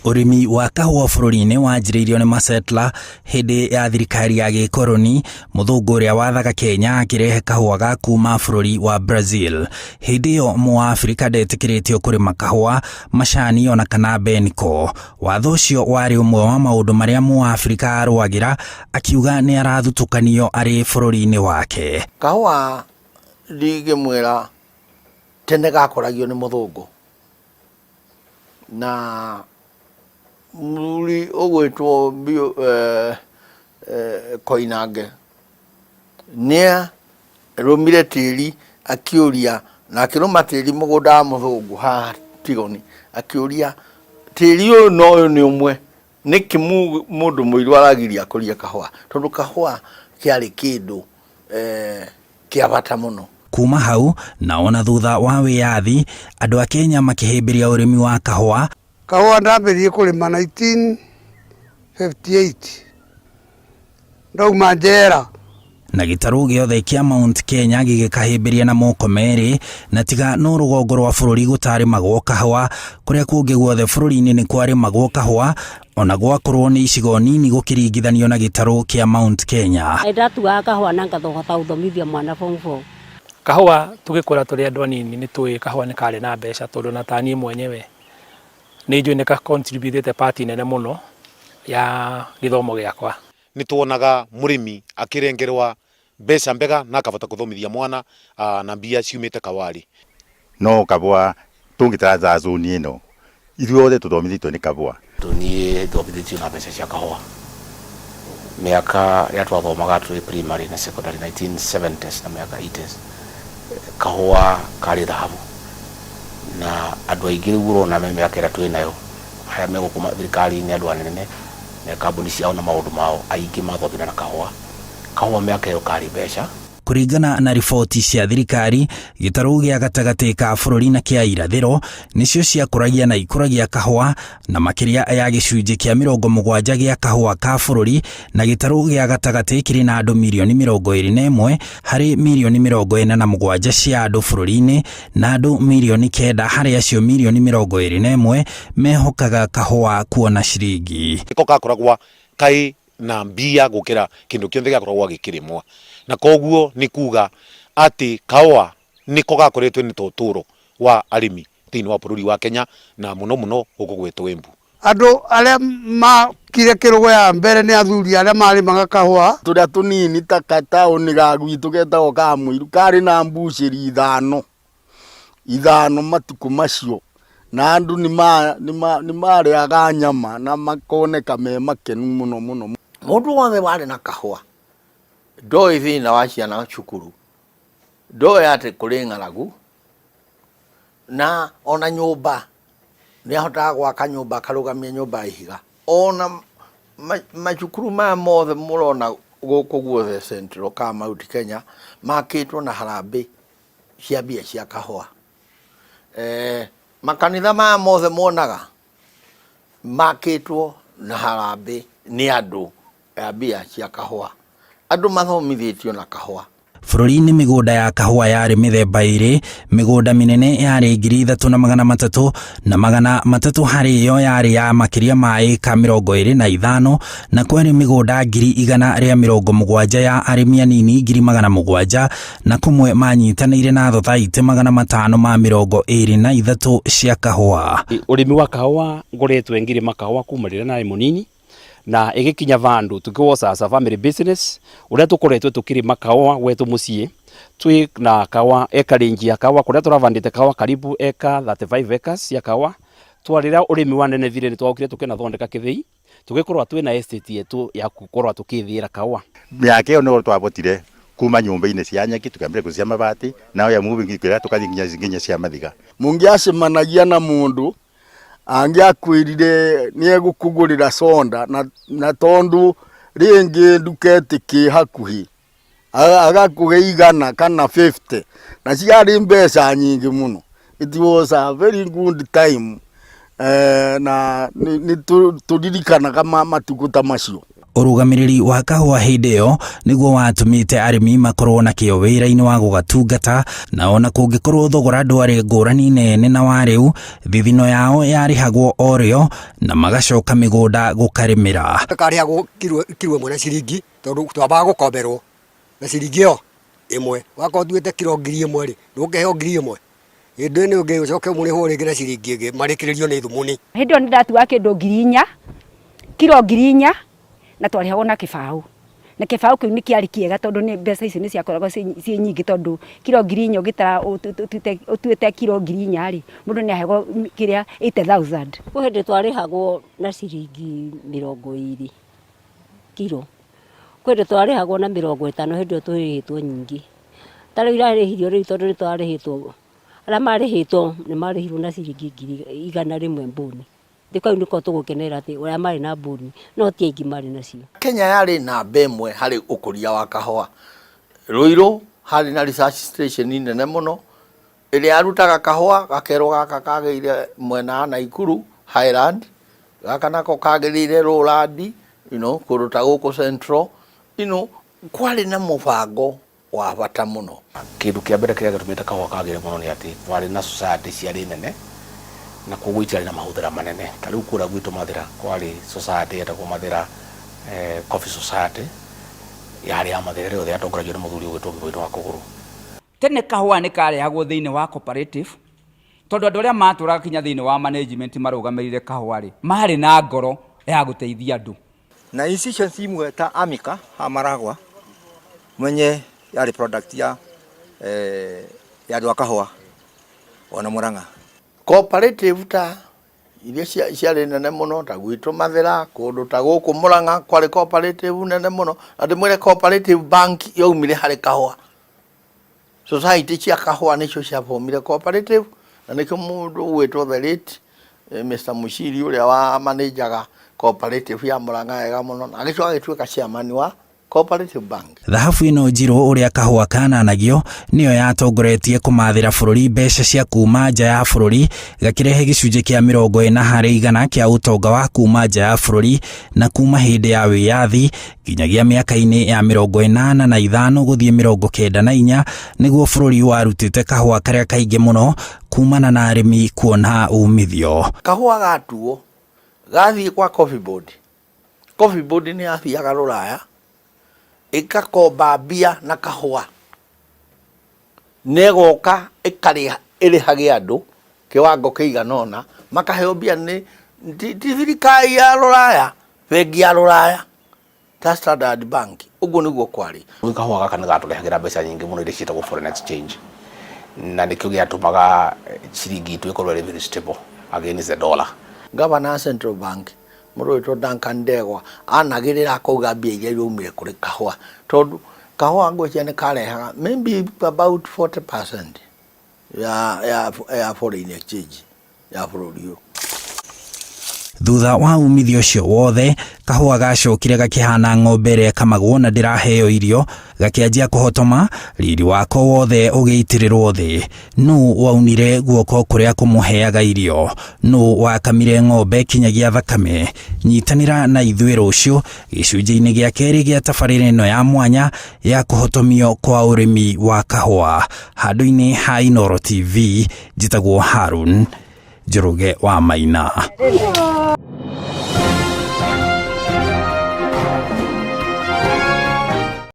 Ũrĩmi wa kahũa bũrũri-inĩ wanjĩrĩirio nĩ masetla hĩndĩ ya thirikari ya gĩkoroni, mũthũngũ ũrĩa wathaga Kenya akĩrehe kahũa ga kuma bũrũri wa Brazil. Hĩndĩ ĩyo mũAfrika ndetĩkĩrĩtio kũrĩma kahũa, macani ona kana beniko. Watho ũcio warĩ ũmwe wa maũndũ marĩa mũAfrika arũagĩra akiuga nĩ arathutũkanio arĩ bũrũri-inĩ wake. Kahũa ndingĩmwĩra tene gakũragio nĩ mũthũngũ na mũthuri ũgwĩtwo Koinange nĩarũmire tĩri akĩũria na akĩrũma tĩri mũgũnda wa mũthũngũ haha Tigoni akĩũria tĩri ũyũ na ũyũ nĩ ũmwe nĩkĩ mũndũ mũirũ aragiria akũrie kahũa tondũ kahũa kĩarĩ kĩndũ kĩa bata mũno. Kuma hau na ona thutha wa wĩyathi, andũ a Kenya makĩhĩmbĩria ũrĩmi wa kahũa. Kahũa ndambĩrĩirie kũrĩma 1958 ndauma njera. Na gĩtarũ gĩothe kĩa Mount Kenya gĩgĩkahĩmbĩria na moko merĩ, na tiga no rũgongo rwa bũrũri gũtarĩmagwo kahũa, kũrĩa kũngĩ guothe bũrũri-inĩ nĩ kwarĩmagwo kahũa, ona gwakorwo nĩ icigo nini gũkĩringithanio na gĩtarũ kĩa Mount Kenya. Nĩndatuaga kahũa na ngahota gũthomithia mwana form four. Kahũa tũgĩkũra tũrĩ andũ anini nĩ tũĩ kahũa nĩ karĩ na mbeca tondũ ona ta niĩ mwenyewe nĩ njũĩ nĩ ka contribute ĩte part nene mũno ya gĩthomo gĩakwa. Nĩ tuonaga mũrĩmi akĩrengerwa mbeca mbega na akavota kũthomithia mwana na mbia ciumĩte kawarĩ. No kabwa tũngĩtara zone ĩno ithuothe tũthomithĩtio nĩ kabwa. Niĩ thomithĩtio na mbeca cia kahũa mĩaka ĩrĩa twathomaga twĩ primary na secondary 1970s na mĩaka 80s kahũa karĩ thahabu na andũ aingĩ rĩu ũrona me mĩaka ĩrĩa twĩ nayo arĩa me gũkũ thirikari-inĩ andũ anene me kambuni ciao na maũndũ mao aingĩ mathomire na kahũa. Kahũa mĩaka ĩyo karĩ mbeca. Kũringana na riboti cia thirikari, gĩtarũ gĩa gatagatĩ ka bũrũri na kĩa irathĩro nĩcio ciakũragia na ikũragia kahũa na makĩria ya gĩcunjĩ kĩa 70 gĩa kahũa ka bũrũri, na gĩtarũ gĩa gatagatĩ kĩrĩ na andũ mirioni 21 harĩ mirioni 47 cia andũ bũrũri-inĩ, na andũ mirioni 9 harĩ acio mirioni 21 mehokaga kahũa kuona ciringi. Nĩko gakoragwa kaĩ na mbia gũkĩra kĩndũ kĩothe gĩakoragwo gĩkĩrĩmwa, na koguo nĩ kuga atĩ kahũa nĩko gakoretwo nĩ ta ũtũro wa arĩmi thĩinĩ wa bũrũri wa Kenya na mũno mũno gũkũ gwitũ Embu. Andũ arĩa makire kĩrũgo ya mbere nĩ athuri arĩa marĩmaga kahũa. Tũrĩa tũnini ta gataũni ga gwitũ getagwo Kamũiru karĩ na mbucĩri ithano, ithano matukũ macio, na andũ nĩ marĩaga nyama na makoneka me makenu mũno mũno. Mũndũ wothe warĩ na kahũa ndoĩ thĩna wa ciana cukuru, ndoĩ atĩ kũrĩ ng'aragu, na ona nyũmba nĩ ahotaga gwaka nyũmba akarũgamia nyũmba ya ihiga. Ona macukuru maya mothe mũrona gũkũ guothe Central ka Mount Kenya makĩtwo na harambĩ cia mbia cia kahũa. Makanitha maya mothe muonaga makĩtwo na harambĩ nĩ andũ a mbia cia kahũa, andũ mathomithĩtio na kahũa. Bũrũri-inĩ mĩgũnda ya kahũa yarĩ mĩthemba ĩrĩ, mĩgũnda mĩnene yarĩ 3,300 na 300 harĩ ĩyo yarĩ ya makĩria ma ĩka 25, na kwarĩ mĩgũnda 170,000 ya arĩmi anini 700,000 na kũmwe manyitanĩire na thothaitĩ 523 cia kahũa. Ũrĩmi wa kahũa ngoretwo ngĩrĩma kahũa kuma rĩrĩa ndarĩ mũnini na ĩgĩkinya vandũ tũkĩwoca as a family business ũrĩa tũkoretwo tũkĩrĩma kahũa gwetũ mũciĩ twĩ na kahũa acreage ya kahũa kũrĩa tũravandĩte kahũa karibu eka 35 acres cia kahũa. Twarĩra ũrĩmi wanenevire nĩ twokire tũkĩnathondeka kĩthĩi tũgĩkorwo twĩna estate yetu ya gũkorwo tũkĩthĩĩra kahũa. Mĩaka ĩyo nĩyo twavotire kuma nyũmba-inĩ cia nyeki tukambĩrĩria kũ cia mabati now we are moving tũkathiĩ nginya cia mathiga. Mũngĩacemanagia na mũndũ angĩakwĩrire nĩ egũkũgũrĩra soda na tondũ rĩngĩ nduka ĩtĩkĩ hakuhĩ agakũhe igana kana 50 na ciarĩ mbeca nyingĩ mũno. It was a very good time na nĩ tũririkanaga matukũ ta macio. Ũrũgamĩrĩri wa kahũa hĩndĩ ĩyo nĩguo watũmĩte arĩmi makorwo na kĩyo wĩra-inĩ wa gũgatungata, na ona kũngĩkorwo thogora ndwarĩ ngũrani nene na wa rĩu, thithino yao yarĩhagwo o rĩo na magacoka mĩgũnda gũkarĩmĩra. Karĩhagwo kiro kiro ĩmwe na ciringi tondũ twambaga gũkomberwo na ciringi ĩyo ĩmwe. Wakorwo ũtuĩte kiro 1000 rĩ, ndũkĩheo 1000. Hĩndĩ ĩno ĩngĩ ũcoke mũrĩhwo rĩngĩ na ciringi ĩngĩ marĩkĩrĩrio nĩ thumuni. Hĩndĩ ĩyo nĩ ndatuaga kĩndũ 4000, kiro 4000 na twarĩhagwo na kĩbaũ. Na kĩbaũ kĩu nĩ kĩarĩ kĩega tondũ nĩ mbeca icio nĩ ciakoragwo ciĩ nyingĩ tondũ kiro 4000 ũgĩtara ũtuĩte kiro 4000 rĩ, mũndũ nĩ aheagwo kĩrĩa 80,000. Kwĩ hĩndĩ twarĩhagwo na ciringi 20 kiro, kwĩ hĩndĩ twarĩhagwo na 50 hĩndĩ ĩyo tũrĩhĩtwo nyingĩ. Ta rĩu irarĩhirio rĩu tondũ nĩ twarĩhĩtwo, arĩa marĩhĩtwo nĩ marĩhirwo na ciringi 100,000 mbũni. Rĩu kau nĩko tũgũkenera atĩ arĩa marĩ na mbũni, no ti aingĩ marĩ nacio. Kenya yarĩ namba ĩmwe harĩ ũkũria wa kahũa. Ruiru harĩ na research station nene mũno ĩrĩa yarutaga kahũa gakerwo gaka kagĩire mwena wa Naikuru highland, gaka nako kagĩrĩire lowland, you know, kũndũ ta gũkũ central, you know, kwarĩ na mũbango wa bata mũno. Kĩndũ kĩa mbere kĩrĩa gĩatũmĩte kahũa kagĩre mũno nĩ atĩ kwarĩ na society ciarĩ nene na koguo itiarĩ na mahũthĩra manene. Ta rĩu kũrĩa gwitũ Mathĩra kwarĩ society yetagwo Mathĩra Coffee Society, yarĩ ya Mathĩra ĩrĩa yothe yatongoragio nĩ mũthuri ũgwĩtwo Kĩboino wa Kũgũrũ. Tene kahũa nĩ karehagwo thĩinĩ wa cooperative tondũ andũ arĩa matũraga kinya thĩinĩ wa management marũgamĩrĩire kahũa rĩ, marĩ na ngoro ya gũteithia andũ. Na institutions imwe ta Amika haha Maragwa mwenye yarĩ product ya eh, ya andũ a kahũa ona Murang'a. Cooperative ta iria ciarĩ nene mũno ta gwitũ Mathĩra, kũndũ ta gũkũ Murang'a kwarĩ cooperative nene mũno, na ndĩmwĩre cooperative bank yaumire harĩ kahũa. Society cia kahũa nĩcio ciabomire cooperative, na nĩkĩo mũndũ ũgwĩtwo the late Mr. Mushiri ũrĩa wa manajaga cooperative ya Murang'a wega mũno, na agĩcoka agĩtuĩka chairman wa Cooperative Bank. Thahabu ĩno njirũ ũrĩa kahũa kananagio nĩyo yatongoretie kũmathĩra bũrũri mbeca cia kuma nja ya bũrũri, gakĩrehe gĩcunjĩ kĩa 40% kĩa ũtonga wa kuma nja ya bũrũri, na kuma hĩndĩ ya wĩyathi nginyagia mĩaka-inĩ ya 85 gũthiĩ 94 nĩguo bũrũri warutĩte kahũa karĩa kaingĩ mũno kumana na arĩmi kuona umithio. Kahũa gatuo gathiĩ kwa Coffee Board. Coffee Board nĩ yathiaga rũraya ĩgakomba mbia na kahũa, na ĩgoka ĩkarĩha, ĩrĩhage andũ kĩwango kĩigana ũna, makaheo mbia nĩ ti thirikari ya rũraya, bengi ya rũraya ta Standard Bank. Ũguo nĩguo kwarĩ. Kahũa gaka nĩ gatũrehagĩra mbeca nyingĩ mũno iria ciĩtagwo foreign exchange, na nĩkĩo gĩatũmaga ciringi itũ ĩkorwo ĩrĩ very stable against the dollar. Governor wa Central Bank mũndũ wĩtwo Duncan Ndegwa anagĩrĩra akauga mbia iria iraumire kũrĩ kahũa, tondũ kahũa ngwĩciria nĩ karehaga maybe about 40% ya foreign exchange ya bũrũri ũyũ. Thutha wa umithio ũcio wothe, kahũa gacokire gakĩhana ng'ombe ĩrĩa ĩkamagwo na ndĩraheo irio, gakĩanjia kũhotoma, riri wako wothe ũgĩitĩrĩrwo thĩ. Nũ waunire guoko kũrĩa kũmũheaga irio? Nũ wakamire ng'ombe kinyagia thakame? Nyitanĩra na ithuĩ rũciũ gĩcunjĩ-inĩ gĩa kerĩ gĩa tabarĩra ĩno ya mwanya ya kũhotomio kwa ũrĩmi wa kahũa. Handũ-inĩ ha Inooro TV, njĩtagwo Harun Njoroge wa Maina.